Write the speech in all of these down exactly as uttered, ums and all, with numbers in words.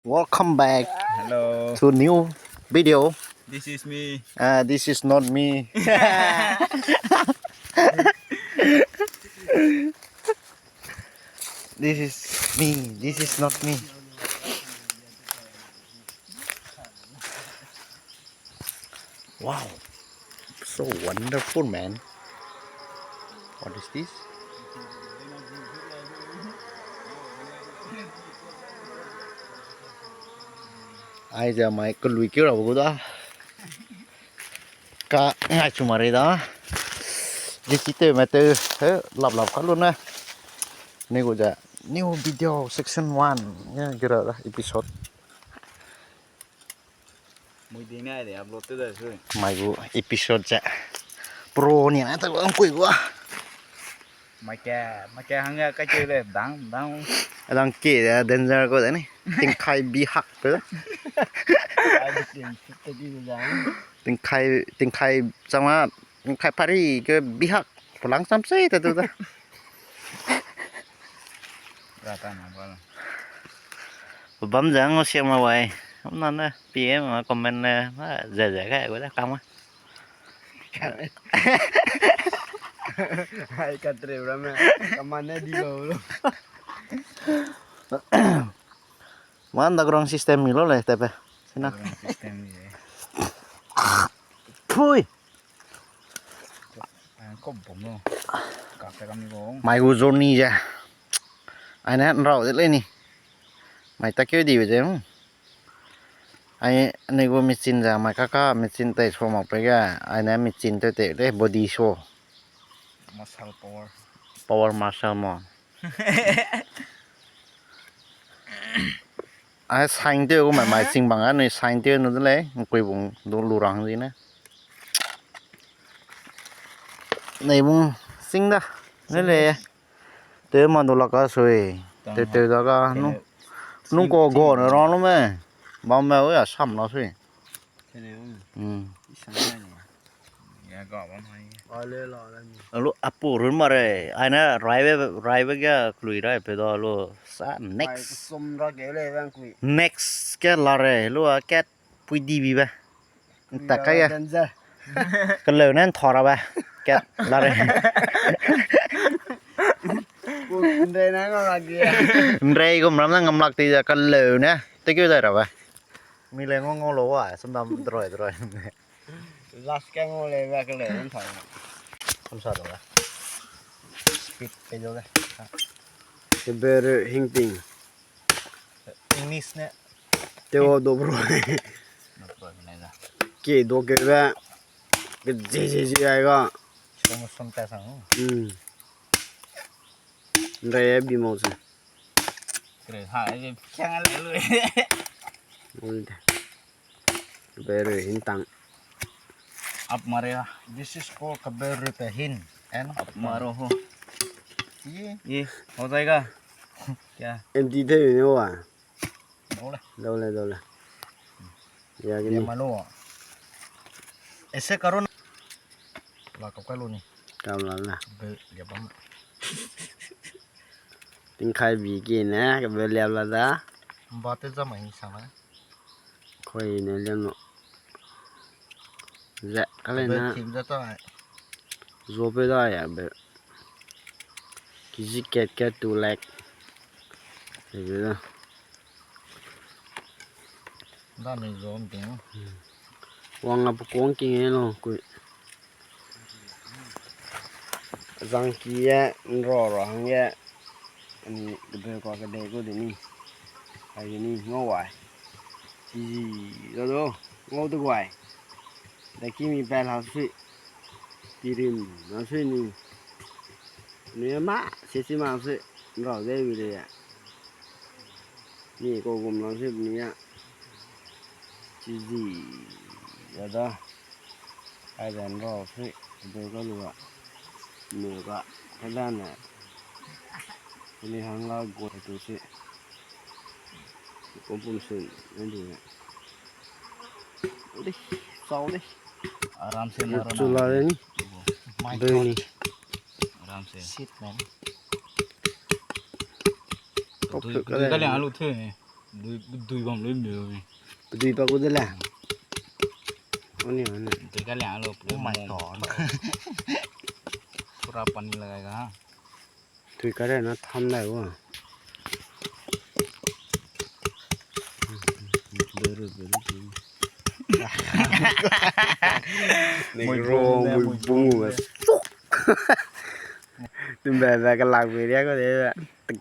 Welcome back Hello. To new video. This is me. Uh, this is not me. This is me. This is not me. Wow, so wonderful, man. What is this? Ai ze mai kelui keu ra gu da. Ka ngai chu mari da. Ye ki te me te, he, lap lap ka lu ne. Ni gu ze new video section one. Ye gira da episode. Mui di ne ai de upload te da su. Mai gu episode ze. Pro ni na ta gu kui gu. Mai ke, mai ke hang ya ka ke le dang dang. Adang ke de danger ko de ni. Tingkai bi hak pe da. Ai de tin fit te di da. Tingkai, tingkai chang ma, tingkai pari ke bi hak. Pulang sam sei ta tu da. Ra ta na ba la. Bam ze ngo siam ma wai. Am na ne P M ma comment ne ma ze ze kai gu da kang ma. Ai ka tre ra me. Ka man ne di lo lo. Man da ground system mi lo le te pe. Sina. Ground system mi le. Pui. Ai, kop bom lo. Kak te kam ni bom. Mai gu journey ze. Ai ne nrau de le ni. Mai ta keu di be ze. Hmm. Ai, ni gu machine ze, mai kaka machine tei so mak pe ge, ai ne machine tei tei de body so. Muscle power. Power muscle mo. Ai sign tei gu mai mai ching bang a, ni sign tei nu de lei, ngkui bung du lu rang di ne. Nei bung sing da, ne le. Te ma du la ka sui. Te te da ka, nu. Nung ko go ne rang lu me. Bam me, oi, a sam la sui. Tene, um. Hmm. I sang na ni. Ya ga bam hai. Ale la la ni. Alu apu run ma re. Ai na raibe, raibe ga klui rai pe da lu. Sa next. Som ra ke le bang kui. Next ke la re. Lu a kat pui di bi be. Nta kai ya. Kaleu ne nthora be. Kat la re. Nrei na ngam lak di. Nrei gum ram na ngam lak di da kaleu ne. Te keu dai ra be. Mi le ngau ngau lo wa, sum dam droi droi. Last ke ngau le ba ke le ran thai. Kam sa do la. Speed pe do le. Ke ber hing ting. English ne. Te o do bro. No problem na da. Ke do ke ba. Ke je je je ai ga. Sum sum ta sang. Hmm. Nrei bi mo se. Kere ha, e, piang le lu. Ul de. Kebeu rui hin tang. Up mare. This is called kebeu rui pe hin. And up maro ho. Ye. Ye, ho jayega. Kya? Empty de ne wa. Dole. Dole, dole. Ya gini. Malo. Ese karo na. La kap kai lu ni. Kam la la. Be, ya bam. Tingkai bi ki ne, ka be liam la da. Mba te zam a hin sang na. Khoi ne liam no. Ze, ka le na. Be thim za ta. Zo pe da ya be. Ki zi ket ket tu lek. Be da. Wang a pe kuang ki nge lo kui. Zangki e nro ro hangge. Ani kebe kua kedei ku de ni. Ai ni ngau wai. Chizi do do ngau de guai. Da ki mi bel ha sui. Tirim na sui ni. Ni ma se si ma sui. Nrau de bi de ya. Ni ko gum lang se ni a. Chizi ya da. Ai dan ro se do ga lu a. Ni ga ka dan na. Ni hang la go tu se. Pum pum sun na di na. Ode, sau de. Aram se maro na. Chula de ni. Doi ni. Aram se. Sit man. Kop dui, ka dui le. Ka liang alu the. Dui, dui bam lui mi. Dui pa gu de le. Oni, oni. Dui ka le alo. Oh my God. Pura pani lagayega. Tui kare na tham dai wa. Negro, mui bung, mui bung. Tumbe be ka lak be ria ko de.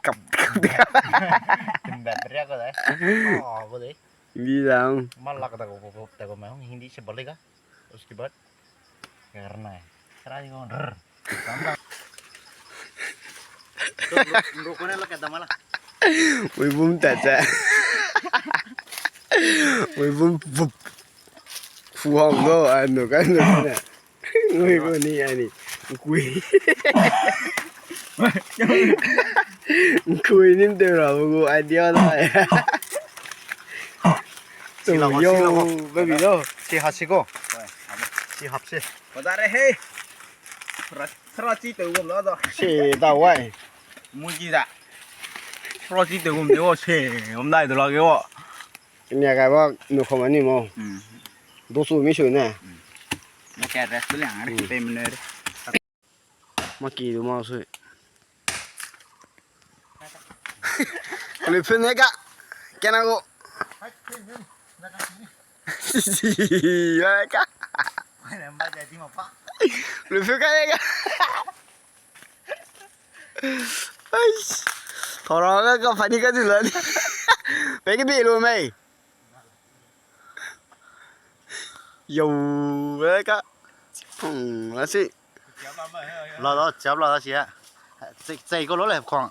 Kap, kap, kap. Tumbe be ria ko de. Oh, ko de. Hindi dang. Malak da ko, ko, ko, da ko, mai Hindi se bolega. Uske baad karna hai. Try ko. Ruk, ruk, ruk, ruk, ruk, ruk. Ui bum ta cha. Ui bum, bup. Fu hong do, ano ka, ano ka. Ui bum ni, ani. Kui. Kui nim te ra, bu idea la. Sila, yo, sila, baby lo. Si ha si ko. Si hap si. Pada re he. Ra, ra chi te gum la da. Si da wai. Mu ji da. Ra chi te gum de wo si. Om dai do la ge wo. Nia ga ba nu khom ani mo. Hmm. Do su mi su ne. Hmm. Nia ga rest le ang re. Hmm. Pe mene re. Maki du ma sui. Lui phun ne ka. Kena go. Ya ka. Lui phun ka ne ka. Ai. Thora ka ka pani ka du la ni. Pe ke bi lu mei. Yo, ka. Hmm, la si. La, la, chap la, la si, eh. Chei, chei ko lo le, khong.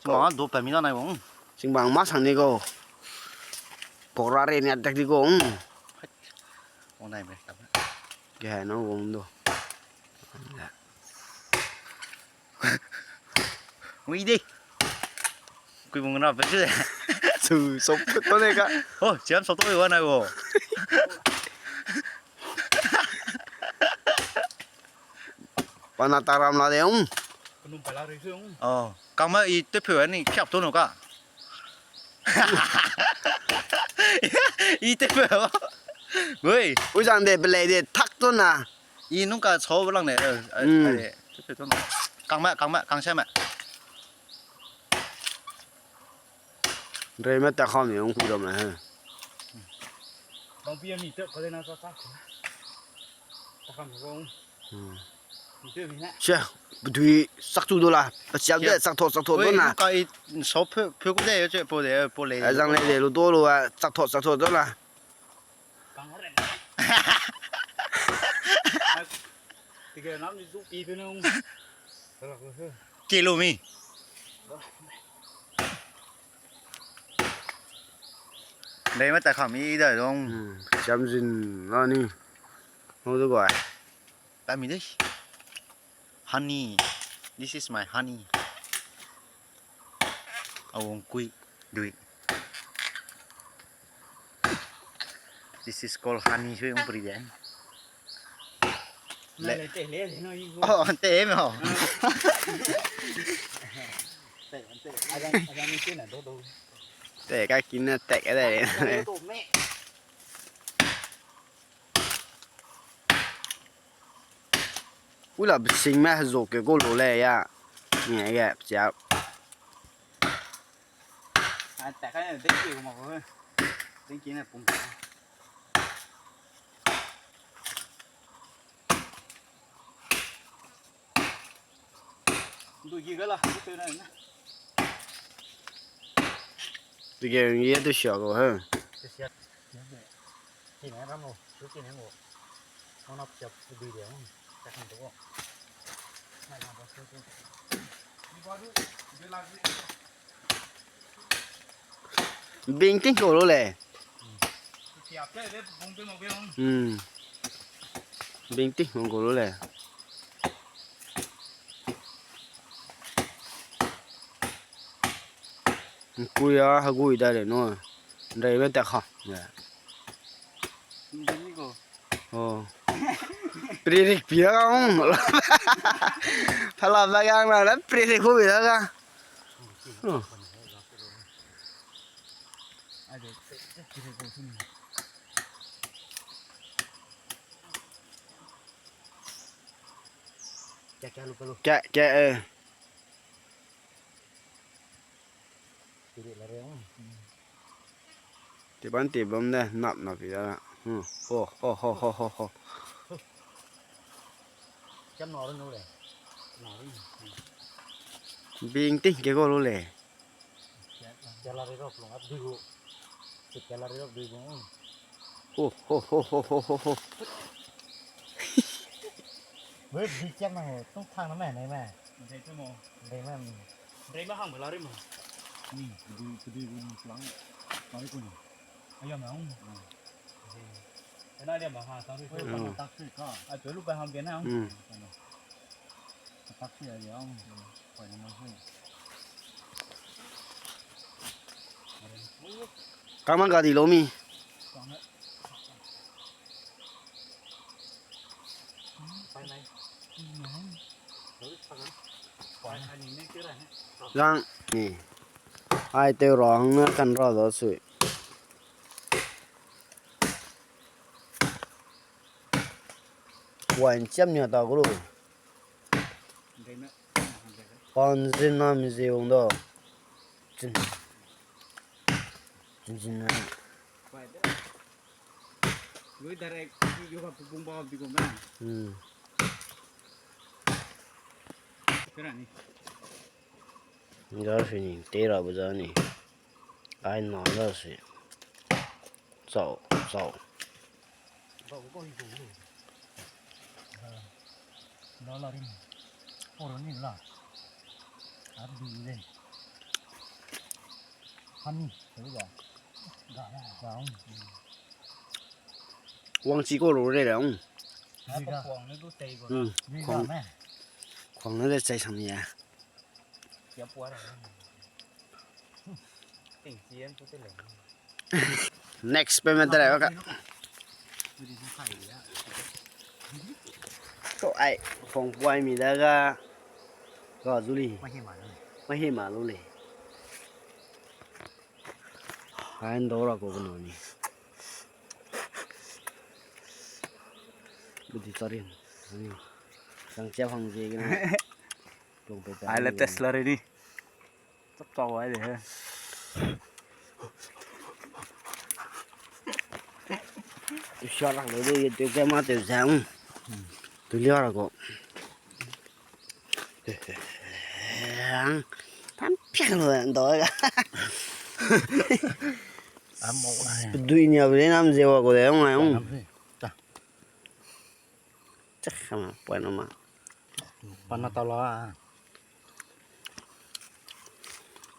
Chimang, do pa mi da nai wong. Chimang ma sang ni ko. Pora re ni attack di ko, hmm. Wong nai me, tam. Ge no wong do. Ui de. Kui bung na pe de. Su, sop to ne ka. Oh, chiam sop to wa na go. Pana taram la de ung. Kunum pala rei se ung. Oh, kama i te pheu ni khiap to no ka. I te pheu. Wei. Ui zang de belai de thak to na. I nung ka chau lang ne, eh, eh, hmm. Eh, tu, tu, tu. Kang ma, kang ma, kang sia ma. Rei ma ta kham ni ung kui ram he. Bang pi mi te ko de na sa sa. Ta kham ni ung. Hmm. Ni te mi na. Sia, bedui sak tu do la. Pe siap de, sia. Sak tho, sak tho do na. Wei, nung ka i sau pheu, pheu ku de, che po de, po le. Ai zang le de, lu do lu, sak tho, sak tho do la. Kilo mi. Dei ma ta kham i da dong. Hmm, cham zin la ni. Mo du gai. Ta mi dei. Honey. This is my honey. Awang kui dui. This is called honey, sui ung pri de. Le. Oh, te me ho. Te ka kin na te ka de. Ui la besing me hezo ke go lo le ya. Nge ge pchia. Ai, ta ka ne dengki ko ma ko. Dengki ne pum. Ndu gi ga la, ndu te na na. Dige ye du sia go he. Te sia. Ti ne ram lo, su ti ne ngo. Mo na pia pu dui de, hmm. Ta kan to go. Bing ting ko lo le. Hmm. Bing ting ko lo le. Kui a, hagui da le no. Ndai be ta kha. Ya. Oh. Pririk pi da ga, hmm. Thala ba ga na, pririk ko pi da ga. Oh. Ka, ka, eh. Te ban te bam de, nap nap pi da. Hmm. Ho, ho, ho, ho, ho, ho. Bing ting ke go lu le. Ho, ho, ho, ho, ho, ho, ho. Wei, bi kiam na ho, tong thang na me, nei me. Ndei tu mo. Ndei me, mm. Ndei me hang be la ri mo. Hmm, kedi, kedi gu nang lang. Mari ku ni. Ayam na, um. Hmm. Ena dia ma ha, tang ri. Wei, pa tak si ka. Ai, pe lu pa hang be na, um. Hmm. Ano. Kama gadi lo mi. Zang ni. Ai teu ra hang na kan ra da sui. Wine chiam nia ta gu lu. Pan zin na mi zi wang da. Zin. Zin zin na. Lui direct yoga pupung ba bi gum na. Hmm. Kera ni. Ga shi ni, te ra bu za ni. Ai na za shi. Zau, zau. Wangchi ko ru re ra, um. Kuang ne de chai sang ya. Next payment tare ka. To ai, phong puai mi da ga. Ga zu li. Mahi ma lu le. Ai ndo ra ko no ni. Budi tarin. Sang chia phang je gina. Ai la test la re ni. Chap chau ai de he. Sia rak le du ye teu ke ma teu zang. Tu lia ra ko. Tam piang lo ndo ga. Dui nia bule nam je wa ko de ngai. Chak ma, puan ma. Pan na tau la.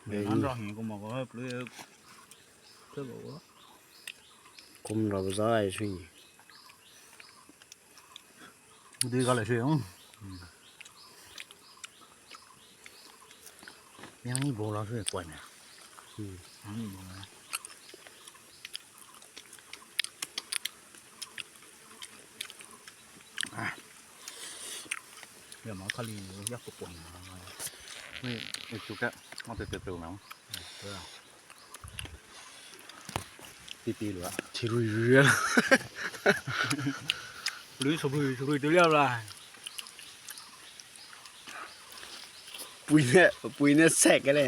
Nan ra hing kum ma ko, plu, plu ko. Kum ra ba za ai sui. Dui ga le sui, hmm. Yang ni bo la sui, kuai ne. Hmm. Yang ni bo la. Ah. Ya ma kali ya ko pon. Ni, ni chu ka, ma te te te na. Te. Pi pi lu a. Chi rui rui a. Lui so rui so rui du lia la. Pui ne, pui ne sek le.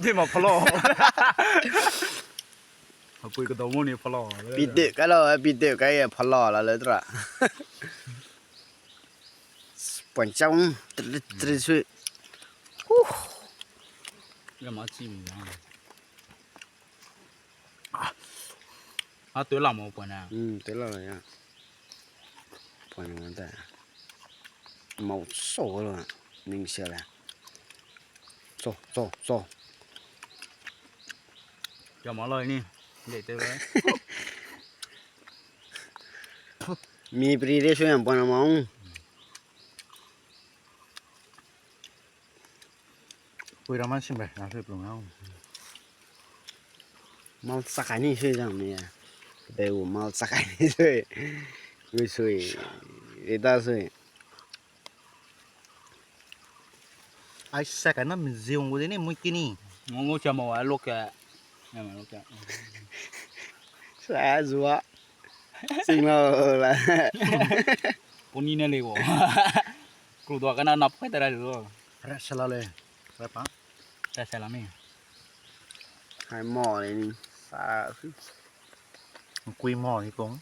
Te ma phalo. Apui ka dau mo ni phala. Pite ka la, pite ka ye phala la le tra. Panchang, tri, tri sui. Huh. Ya ma chi mi ya. Ah, tu la mo pa na. Hmm, tu la ya. Puan wang da. Mau so lo, ning sia le. So, so, so. Ya ma lai ni. Dei te le. Mi pri re so yang puan mau. Pui raman sim be, na sui plung na. Mal sakai ni sui jang mi. Be u mal sakai ni sui. Ui sui. Ida sui. Ai sakai na mi ziung gu de ni mui kini. Ngongo cha mau ai lo ke. Sa zua. Sing lo la. Puni ne lei wo. Kru dua kana nap kai ta ra lu. Ra sala le. Ra pa. Ra sala me. Hai mo le ni. Sa. Kui mo ni kong.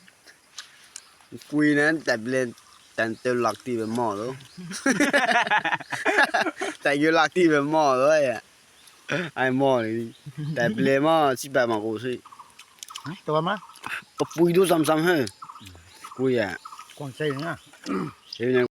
Kui ne tablet tan teu lak ti be mo lo. Thank you lak ti be mo lo ya. Ai mo ni. Tablet mo, chi ba ma ko si. Tau ma. Kapui du sam sam he. Kui ya. Kuang chai na. Chai na.